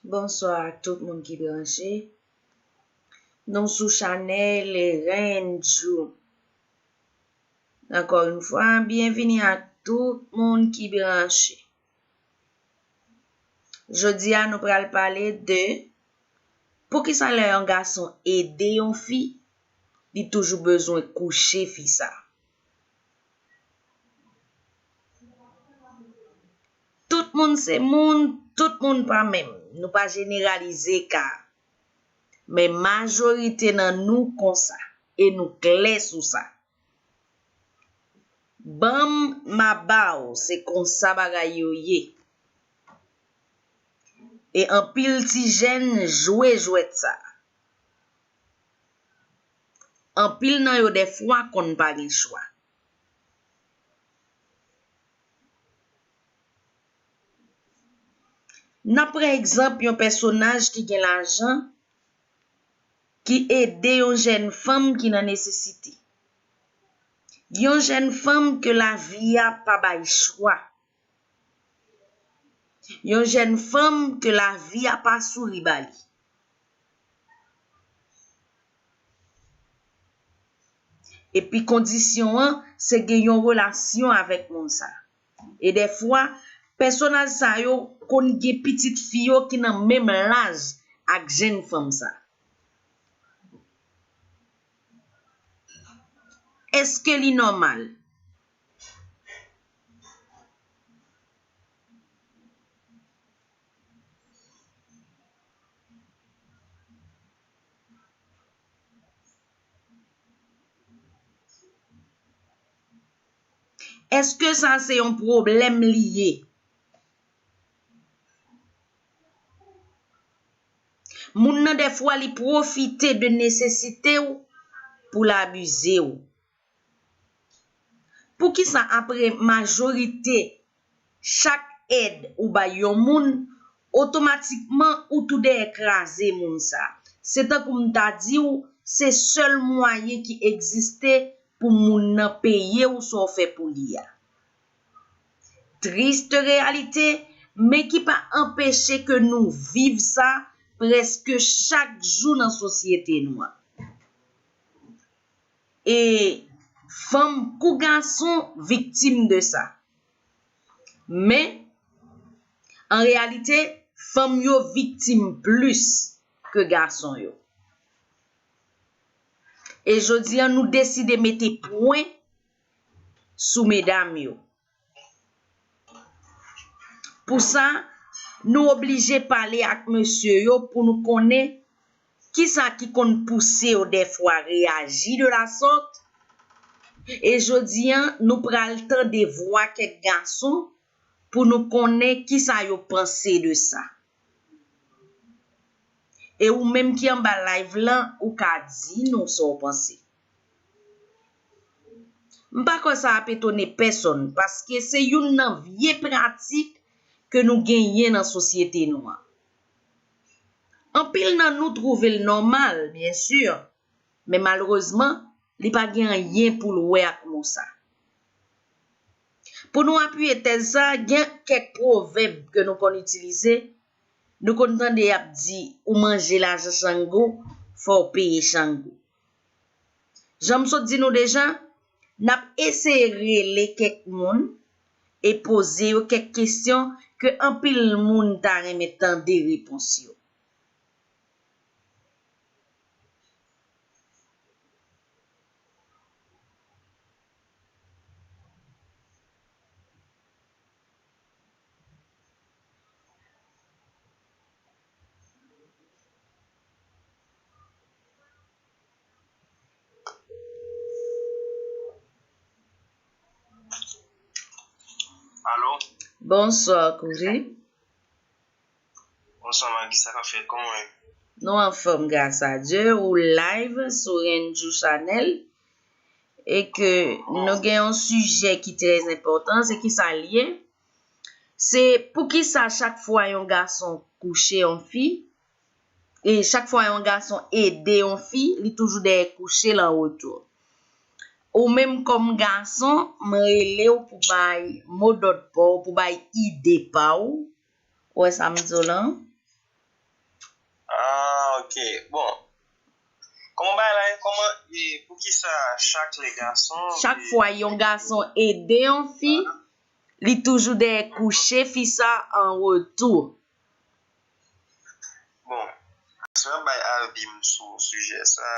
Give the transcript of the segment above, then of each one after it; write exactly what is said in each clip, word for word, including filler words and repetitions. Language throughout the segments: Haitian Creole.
Bonswa ak tout moun ki branche. Nou sou chanèl Renjou. Ankò yon fwa, byenvini ak tout moun ki branche. Jodi a, nou pral pale de poukisa lè yon gason ede yon fi, li toujou bezwen kouche fi sa. Tout moun se moun, tout moun pa menm. Nou pa jeneralize ka. Men majorite nan nou konsa, e nou klè sou sa. Ban m, m a ba w, se konsa bagay yo ye. E anpil ti jèn jwe jwèt sa. Anpil nan yo dèfwa konn pa gen chwa. N ap pran egzanp yon pèsonaj ki gen lajan, ki ede yon jèn fanm ki nan nesesite. Yon jèn fanm ke lavi a pa bay chwa. Yon jèn fanm ke lavi a pa souri ba li. Epi kondisyon an, se gen yon relasyon avèk moun sa. E dèfwa, pèsonaj sa yo konn gen pitit fi yo ki nan menm laj ak jèn fanm sa. Èske li nòmal? Èske sa se yon pwoblèm li ye? Moun nan dèfwa li pwofite de nesesite w pou l abize w. Poukisa apre majorite chak èd ou bay yon moun, otomatikman ou tou dèyè kraze moun sa? Se tankou m ta di w, se sèl mwayen ki egziste pou moun nan peye w sa w fè pou li a. Triste réalité, men ki pa anpeche ke nou viv sa prèske chak jou nan sosyete nou an. E fanm kou gason viktim de sa. Men, an reyalite, fanm yo viktim plis ke gason yo. E jodi a, nou deside mete pwen sou medam yo. Pou sa, nou oblije pale ak mesye yo pou nou konnen kisa ki konn pouse yo dèfwa reyaji de la sòt. E jodi a, nou pral tande vwa kèk gason pou nou konnen kisa yo panse de sa. E ou menm ki anba live lan, ou ka di nou sa w panse. M pa kwè sa ap etone pèsonn, paske se youn nan vye pratik ke nou genyen nan sosyete nou an. Anpil nan nou twouve l nòmal, byen si, men malerezman, li pa gen anyen pou l wè ak mo sa. Pou nou apiye tèz sa, gen kèk pwovèb ke nou konn itilize. Nou konn tande y ap di, ou manje lajan Chango, fò w peye Chango. Jan m sot di nou deja, n ap eseye rele kèk moun e poze yo kèk kesyon ke anpil moun ta renmen tande repons yo. Alo? Bonswa, Kouri. Bonswa, Magi, sa k ap fèt? Kòman w ye? Nou anfòm, gras a Dye. Ou live sou Renjou Chanèl. E ke nou gen yon sijè ki trè enpòtan. Se kisa l ye? Se poukisa chak fwa yon gason kouche yon fi, e chak fwa yon gason ede yon fi, li toujou dèyè kouche l an retou. Ou menm kòm gason, m rele w pou bay modòd pa w, pou bay ide pa w. Ou wè sa m di w lan? Ok, bon. Kòman bagay la ye? Kòman e poukisa chak lè gason Chak fwa yon gason ede yon fi, li toujou dèyè kouche fi sa an retou. Bon, si w ap bay avi m sou sijè sa,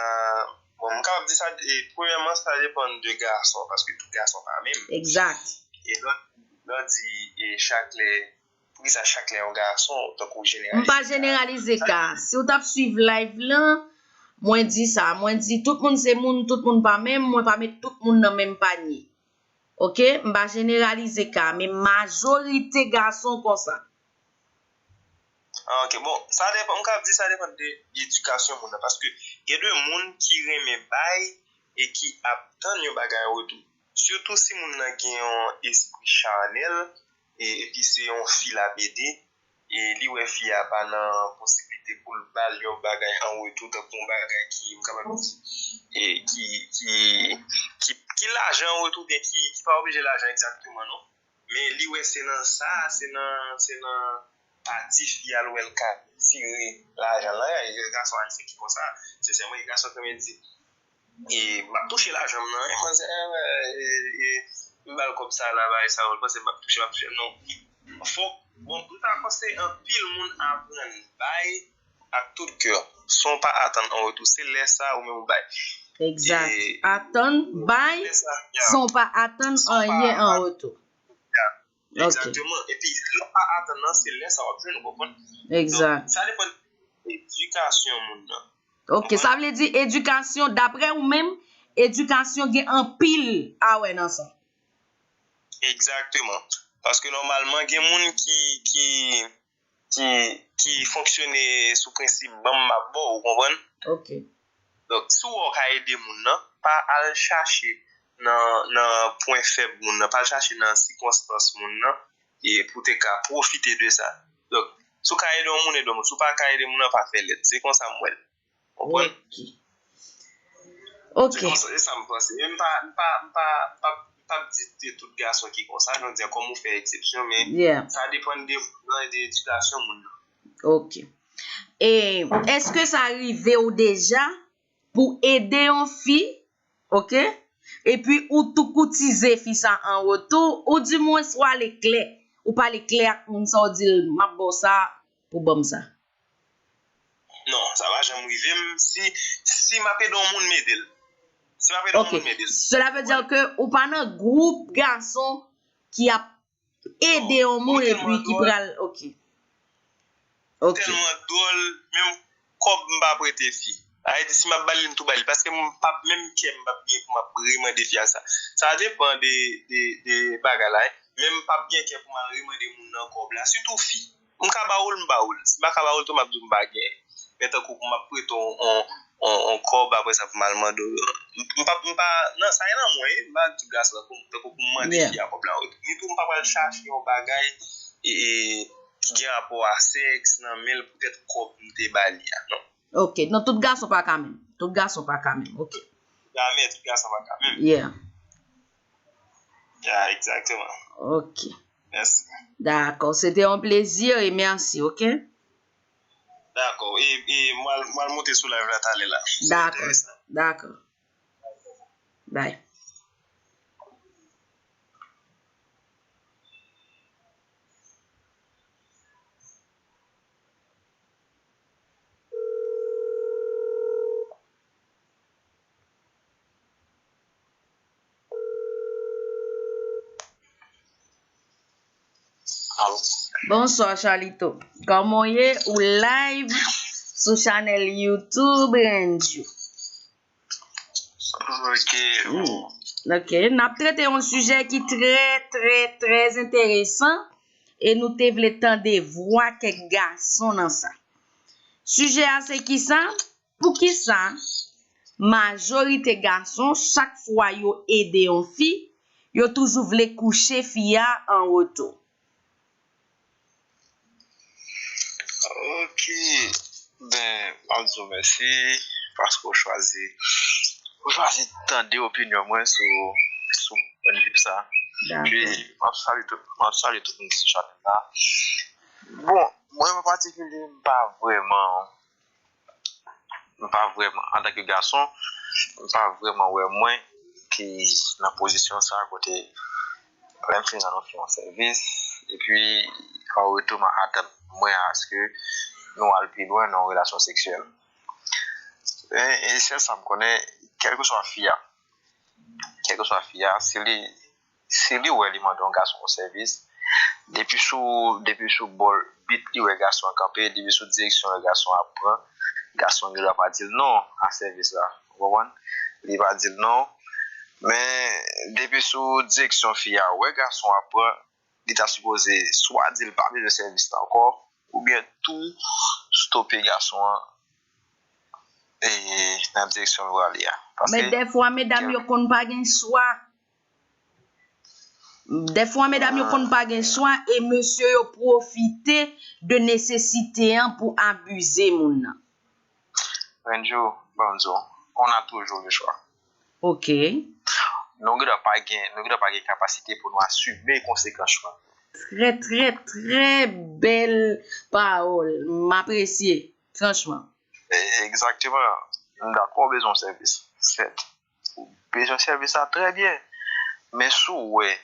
bon, m kapab di sa, e, premyèman, sa depann de gason, paske tout gason pa menm. Egzakt. E lè w di e chak lè, poukisa chak lè yon gason, tankou jeneralize. M pa jeneralize ka. Si w t ap swiv live lan, mwen di sa. Mwen di tout moun se moun, tout moun pa menm, mwen pa met tout moun nan menm panye. Ok? M pa jeneralize ka, men majorite gason konsa. Ah, ok, bon, sa depann, m ka di sa depann de edikasyon moun nan, paske gen de moun ki renmen bay e ki ap tann yon bagay an retou. Sitou si moun nan gen yon espri chanèl e epi se yon fi l ap ede, e li wè fi a pa nan posiblite pou l ba l yon bagay an retou, tankou yon bagay ki, m kapab di, e ki, ki, ki, ki lajan an retou, oubyen ki, ki pa oblije lajan egzakteman, non. Men li wè se nan sa, se nan, se nan pati fi a l wè l ka tire lajan l la. E gason ayisyen ki konsa, sensèman, e gason ki renmen di, e m ap touche lajan m nan, wi, manzè, e, e, m ba l kòb sa la, bagay sa, ou panse m ap touche, m ap touche, non. Fòk, bon, m ta panse anpil moun aprann bay ak tout kè, san w pa atann an retou. Se lè sa ou menm ou bay. Egzakt. Atann, bay, san w pa atann anyen an retou. Egzakteman. Epi lè w pa atann nan, se lè sa w ap jwenn, ou konprann? Egzakt. Sa depann de edikasyon moun nan. Ok, sa vle di edikasyon, daprè ou menm, edikasyon gen anpil a wè nan sa. Egzakteman. Paske nòmalman, gen moun ki, ki, ki, ki fonksyone sou prensip ban m, m ap ba w, ou konprann? Ok. Donk, si w wè w ka ede moun nan, pa al chache nan, nan pwen fèb moun nan, pa al chache nan sikonstans moun nan, e pou te ka pwofite de sa. Donk, si w ka ede yon moun, ede yon moun. Si w pa ka ede moun nan, pa fè lèd. Se konsa m wè l. Konprann? Ok. Ok. Se konsa, se sa m panse. Men m pa, m pa, m pa, m pa, m p ap di se tout gason ki konsa, jan w di a, kòm ou fè eksepsyon, men Yeah. sa depann de, de edikasyon moun nan. Ok. E èske sa rive w deja pou ede yon fi, ok? Epi ou tou koutize fi sa an retou, ou dimwens ou ale klè, ou pale klè ak moun sa, ou di l, "M ap ba w sa pou ban m sa." Non, sa pa janm rive m. Si, si m ap ede yon moun, m ede l. Si m ap ede yon Ok. Moun, m ede l. Cela veut dire que ou pa nan gwoup gason ki ap ede yon moun epi ki pral, ok. Ok. Tèlman dwòl, menm kòb m pa prete fi. Sa vle di, si m ap ba li, m tou ba li. Paske m p ap menm kè m p ap gen pou m ap remande fi a sa. Sa depann de, de, de bagay la, wi. Men m p ap gen kè pou m al remande moun nan kòb la. Sitou fi. M ka ba ou l, m ba ou l. Si m pa ka ba ou l tou, m ap di w m pa gen. Men tankou pou m ap prete w on, on, on kòb, apre sa pou m al mande w. M p ap, m pa, nan, sa gen nan mwen, wi. M pa di gason tankou, tankou pou m mande fi a kòb la. Ni tou, m pa pral chache yon bagay e, e, ki gen rapò a sèks nan men l poutèt kòb m te ba li a. Non. Ok. Non, tout gason pa ka menm. Tout gason pa ka menm. Ok. Jamè, tout gason pa ka menm. Yeah. Ya, egzakteman. Ok. Mèsi. Dakò. Se te yon plezi e mèsi, ok? Dakò. E, e mwen, mwen monte sou live la talè la. Dakò. Dakò. Bye. Bonswa Charlito. Kòman w ye? Ou live sou chanèl YouTube Renjou. Ok. Ok, n ap trete yon sijè ki trè, trè, trè enteresan e nou te vle tande vwa kèk gason nan sa. Sijè a se kisa? Poukisa majorite gason, chak fwa yo ede yon fi, yo toujou vle kouche fi a an retou? Ok. Ben, m ap di w mèsi paske w chwazi, w chwazi tande opinyon mwen sou, sou pwennvi sa. Epi, m ap salye tout, m ap salye tout moun ki sou chanèl la. Bon, mwen an patikilye, m pa vrèman m pa vrèman, antanke gason, m pa vrèman wè mwen ki nan pozisyon sa kote lè m fin rann yon fi yon sèvis, epi an retou m a atann mwen aske nou al pi lwen nan yon relasyon seksyèl. E, e sèl sa m konnen, kèlkeswa fi a, kèlkeswa fi a, si li, si li wè li mande yon gason yon sèvis, depi sou, depi sou bò bit li wè gason an kanpe, depi sou direksyon lè gason an ap pran, gason an gen dwa pa di l non a sèvis la. Ou konprann? Li pa di l non. Men depi sou direksyon fi a wè gason an ap pran, li ta sipoze swa di l pa bezwen sèvis la ankò, oubyen tou stope gason an e, nan direksyon l prale a. Paske Men dèfwa, medam yo konn pa gen chwa. Dèfwa, medam yo konn pa gen chwa e mesye yo pwofite de nesesite an pou abize moun nan. Renjo, ban m di w, on a toujours le choix. Ok. Nou gen dwa pa gen, nou gen dwa pa gen kapasite pou nou asime konsekans chwa. Trè, trè, trè bèl pawòl. M apresye, franchman. E, egzakteman. M dakò, w bezwen yon sèvis. Sèt. Ou bezwen sèvis la, trè byen. Men si w wè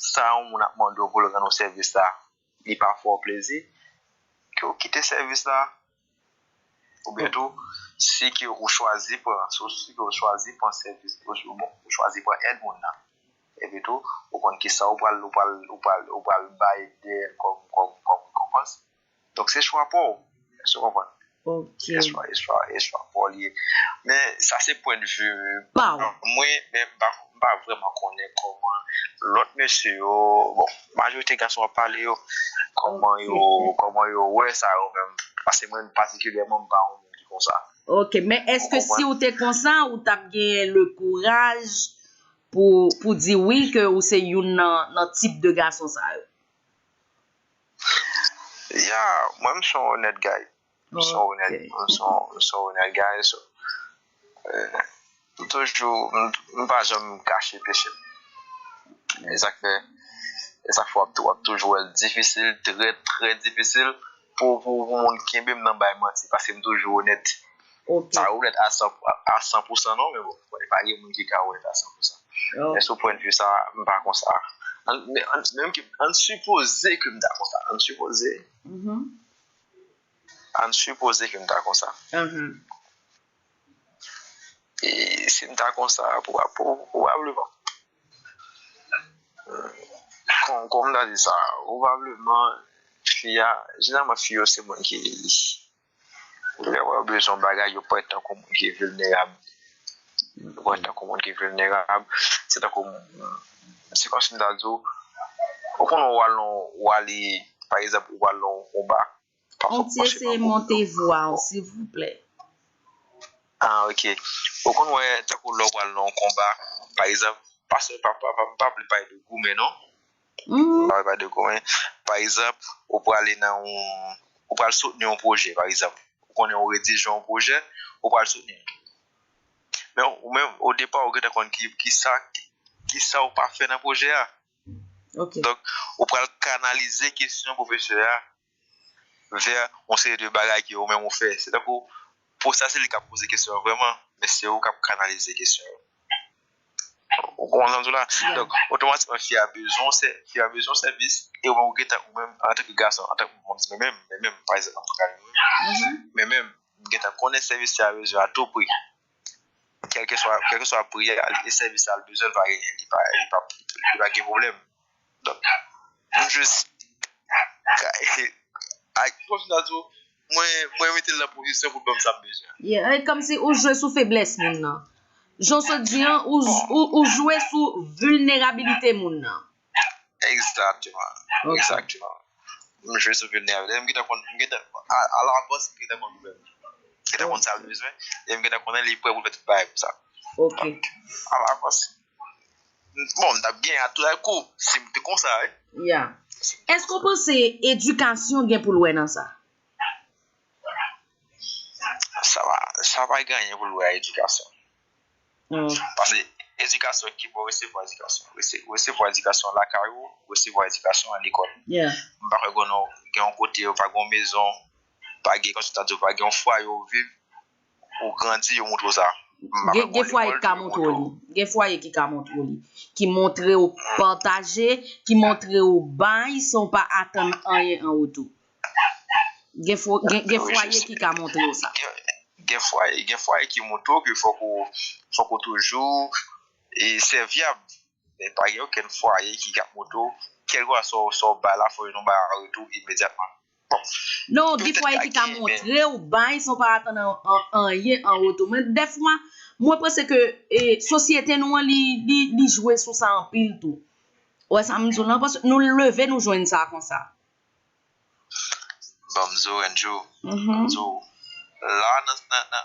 sa yon moun ap mande w pou l rann ou sèvis la, li pa fè w plezi, ke w kite sèvis la, oubyen tou, si ke ou chwazi pran, si, si ke ou chwazi pran sèvis, ou, bon, ou chwazi pran èd moun nan, epi tou, ou konn kisa ou pral, ou pral, ou pral, ou pral bay dèyè l kòm, kòm, kòm rekonpans. Donk, se chwa pa w. Èske w konprann? Ok. E chwa, e chwa, e chwa pa w li ye. Men, sa se pwennvi pa w. Mwen, men m pa, m pa vrèman konnen kòman lòt mesye yo, bon, majorite gason w ap pale yo, kòman yo, Ok. kòman yo wè sa yo menm. Paske mwen, patikilyèman, m pa yon moun ki konsa. Ok, men Ou èske si konprann? ou te konsa, ou t ap genyen le kouraj pou, pou di wi ke ou se youn nan, nan tip de gason sa yo? Ya, mwen, m se yon onèt guy. M se yon onèt, Ok. m se yon, m se yon onèt guy, so, eh, m toujou, m, m pa janm kache peche m. E sa k fè, e sa k fè w ap, w ap toujou wè l difisil, trè, trè difisil pou, pou, pou moun kenbe m nan bay manti, paske m toujou onèt. Ok. Pa onèt a san, a san pou san non, men bon, pa gen moun ki ka onèt a san pou san. Oh. Men sou pwennvi sa, m pa konsa. An, men an, menm ke, ann sipoze ke m ta konsa. Ann sipoze. Mhm. Ann sipoze ke m ta konsa. Mhm. E si m ta konsa, pwoba-, pwo-, pwobableman. Kon, kon m ta di sa, pwobableman, fi a, jeneralman, fi yo se moun ki, lè yo bezwen bagay, yo parèt tankou moun ki vilnerab. Yo parèt tankou moun ki vilnerab. Se tankou, se kòmsi m ta di w, ou konn ou al nan, ou al, pa egzanp, ou al nan yon konba, pa fò, On ti eseye monte vwa w, silvouplè. Ah, ok. Ou konn wè, tankou lè w pral nan yon konba, pa egzanp, pa, pa, pa, pa, pa vle pale de goumen, non. Mhm. Pa vle pale de goumen. Pa egzanp, ou prale nan yon, ou pral soutni yon pwojè, pa egzanp. Ou konnen ou redije yon pwojè, ou pral soutni. Men ou menm, o depa, ou gentan konn ki, ki sa, ki sa ou pa fè nan pwojè a. Ok. Donk, ou pral kanalize kesyon pwofesè a vè yon seri de bagay ke ou menm ou fè. Se tankou, pwofesè a se li k ap poze kesyon yo vrèman, men se ou k ap kanalize kesyon yo. Ou konprann sa m di w la? Yeah. Donk, otomatikman, fi a bezwen sè-, fi a bezwen sèvis, e ou menm ou gentan, ou menm, antanke gason, antanke, bon, men menm, men menm, pa egzanp, antanke mwen menm, Mhm. men menm, m gentan konnen sèvis fi a bezwen a tou pri. Kèlkeswa, kèlkeswa pri a, e sèvis sa l bezwen, l pa genyen, li pa, li pa, li pa gen pwoblèm. Donk, m jis, ak, kòm sa di w, mwen, mwen mete l nan pozisyon pou l ban m sa m bezwen. Yeah, e kòmsi ou jwe sou feblès moun nan. Jan w sot di an, ou, ou, ou jwe sou vilnerabilite moun nan. Egzakteman. Ok. Egzakteman. M jwe sou vilnerabilite. M gentan konn, m gentan, a, alavans, m gentan konn pwoblèm. M gentan konn sa l bezwen, e m gentan konnen li prè pou l fè tout bagay pou sa. Ok. Donk, alavans, bon, m t ap genyen a tou lè kou, si m te konsa, wi. Ya. Èske w panse edikasyon gen pou l wè nan sa? Sa pa, sa pa gen anyen pou l wè a edikasyon. Mm. Paske edikasyon ki bon resevwa edikasyon. Rese-, resevwa edikasyon lakay ou, resevwa edikasyon a lekòl. Yeah. M pa kwè gen yon, gen yon kote yo pa gen yon mezon, pa gen, kòmsi ta di w, pa gen yon fwaye ou viv, ou grandi, yo montre w sa. M pa Gen, fè gen bon fwaye lekòl, ki ka yo montre montre w li. Gen fwaye ki ka montre w li. Ki montre w pataje, ki montre w bay san w pa atann anyen an retou. Gen fo, gen, gen Wi, fwaye jis. Ki ka montre w sa. Gen, gen fwaye, gen fwaye ki montre w ke fòk ou, fòk ou toujou e sèvyab. Men pa gen okenn fwaye ki ka montre w, kèlkeswa sa w, sa w bay la, fò w jwenn yon bagay an retou imedyatman. Bon, Non, gen petèt fwaye ka ki ka gen, men montre w bay san w pa atann an, an, anyen an retou. Men dèfwa, mwen panse ke e, sosyete nou an, li, li, li jwe sou sa anpil tou. Ou wè sa m di w lan? Paske nou leve, nou jwenn sa konsa. Ban m di w, Renjou, ban m Mhm. di w, la, nan, nan, nan,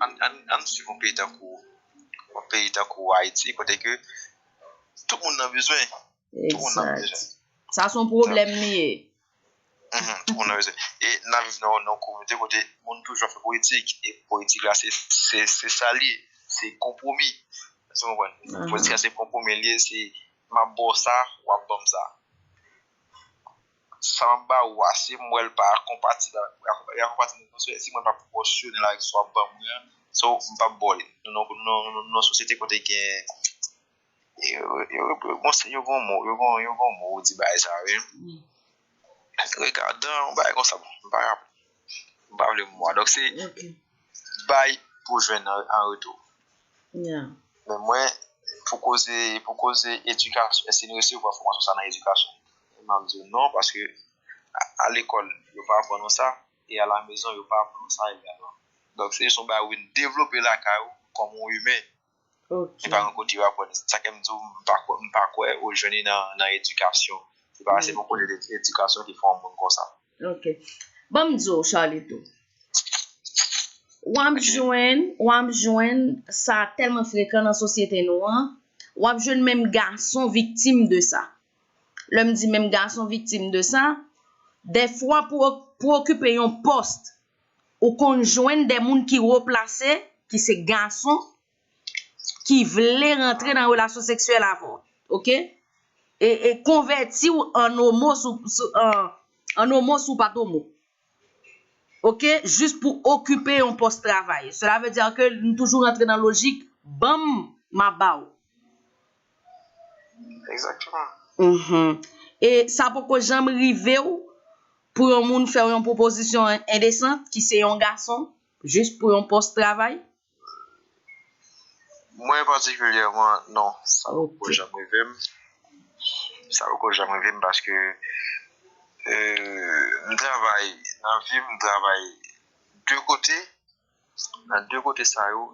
ann, ann, ann swiv yon peyi tankou, yon peyi tankou Ayiti, kote ke tout moun nan bezwen. Tout moun nan bezwen. Egzat. Sa se yon pwoblèm li ye. Mhm, tout moun nan bezwen. E n ap viv nan, nan yon kominote kote moun toujou ap fè politik. E politik la, se, se, se sa l ye. Se konpwomi. Èske w konprann? Aha. Politik la, se konpwomi l ye. Se m ap ba w sa, w ap ban m sa. Sa m ap ba ou a, si m wè l pa konpatib, pa konpatib, si mwen pa pwoporsyonèl avèk sa w ap ban mwen an, so, m p ap ba w li. Nou, nou, nou, nou, nou nan sosyete kote gen, yo, yo, yo, yo, bon, se, yo gon mo, yo gon, yo gon mo, ou di bagay sa, wi. Wi. Regadan, yon bagay konsa, bon, m pa, m pa vle mo a. Donk, se Ok. bay pou jwenn an, an retou. Yeah. Men mwen, pou koze, pou koze edikasyon, èske n resevwa fòmasyon sa nan edikasyon? M ap di w non, paske a, a lekòl, yo pa aprann nou sa, e a la mezon, yo pa aprann nou sa egalman. Donk, se jis yon bagay ou vin devlope lakay ou kòm yon imen. Ok. E pa yon kote yo aprann. Sa ke m di w, m pa kwè, m pa kwè ou jwenn li nan, nan edikasyon. Se pa, se Ok. poko de edikasyon ki fè yon moun konsa. Ok. Ban m di w, Charlito. W ap Ok. jwenn, w ap jwenn sa tèlman frekan nan sosyete nou an. W ap jwenn menm gason viktim de sa. Lè m di menm gason viktim de sa, dèfwa pou, pou okipe yon pòs, ou konn jwenn de moun ki wo plase, ki se gason, ki vle rantre nan relasyon seksyèl avè w. Ok? E, e konvèti w an omo sou, sou, an, an omo sou pa t omo. Ok? Jis pou okipe yon pòs travay. Cela veut dire que nou toujou rantre nan lojik, ban m, m a ba w. Exactement. Mhm. E sa poko janm rive w pou yon moun fè w yon pwopozisyon endesant, ki se yon gason, jis pou yon pòs travay? Mwen patikilyèman, non, sa poko Ok. janm rive m. Sa poko janm rive m paske, euh, m travay, nan vi m, m travay de kote. Nan de kote sa yo,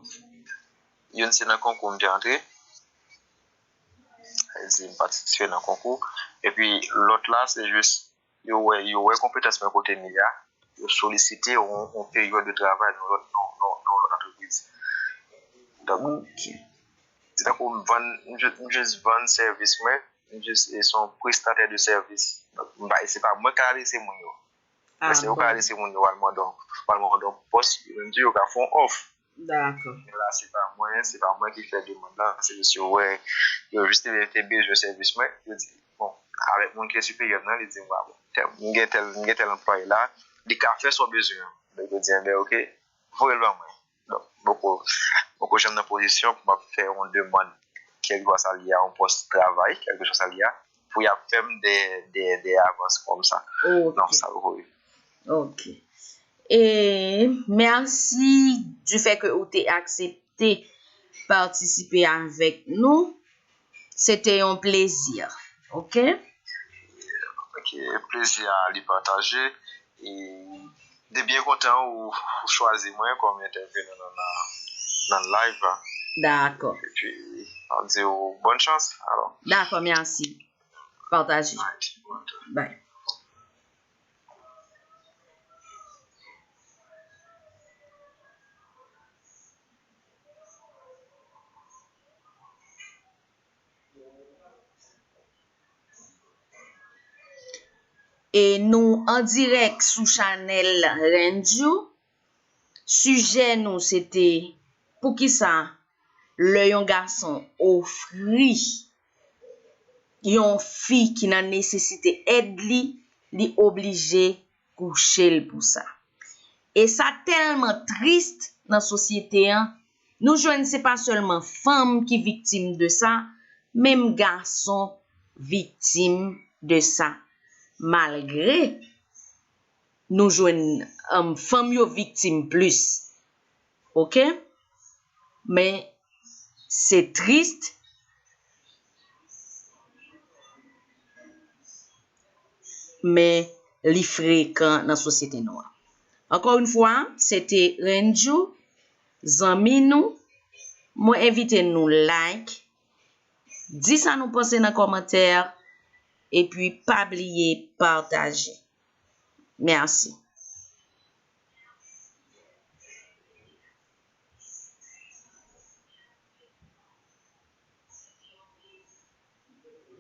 youn se nan konkou m te antre, sa vle di m patisipe nan konkou, epi lòt la, se jis yo wè, yo wè konpetans mwen kote m ye a, yo solisite yon, yon peryòd de travay nan lòt, nan, nan, nan lòt antrepriz. Donk, Ok. se tankou m vann, m jis, m jis vann sèvis mwen, m jis, e se yon prestatè de sèvis. Donk, m pa, se pa mwen k al adrese moun yo. Ah, Lè se yo ka bon. Rele se moun yo al mande, yo al mande yon pòs, yo menm tou yo ka fè yon òf. Dakò. Men la, se pa mwen, se pa mwen ki fè demann lan, se jis yo wè, yo jis te, te bezwen sèvis mwen, yo di, bon, avèk moun ki siperyè m nan, li di m, wa, bon, tèl, m gen tèl, m gen tèl anplwaye la, li ka fè sa w bezwen an. Donk, yo di, enben, ok, voye l ban mwen. Donk, m poko, m poko janm nan pozisyon pou m ap fè yon demann, kèlkeswa sa l ye a, yon pòs travay, kèlkeswa sa l ye a, pou y ap fè m de, de, de avans kòmsa. Ok. Non, sa poko rive. Ok. E mèsi du fait que ou te aksepte patisipe avèk nou. Se te yon plezi. Ok? Ok, plezi a li pataje. E m te byen kontan ou, ou chwazi mwen kòm entèvenan nan, nan, nan live la. Dakò. Epi, m ap di w bòn chans, alò. Dakò, mèsi. Pataje. Alright. Bye. E nou an dirèk sou chanèl Renjou. Sijè nou se te poukisa lè yon gason ofri yon fi ki nan nesesite èd li, li oblije kouche l pou sa. E sa tèlman tris, nan sosyete an, nou jwenn se pa sèlman fanm ki viktim de sa, menm gason viktim de sa. Malgre nou jwenn um, fanm yo viktim plis. Oke? Men se tris, men li frekan nan sosyete nou an. Ankò yon fwa, se te Renjou, zanmi nou. Mwen envite nou like, di sa nou panse nan kòmantè, epi pa bliye pataje. Mèsi.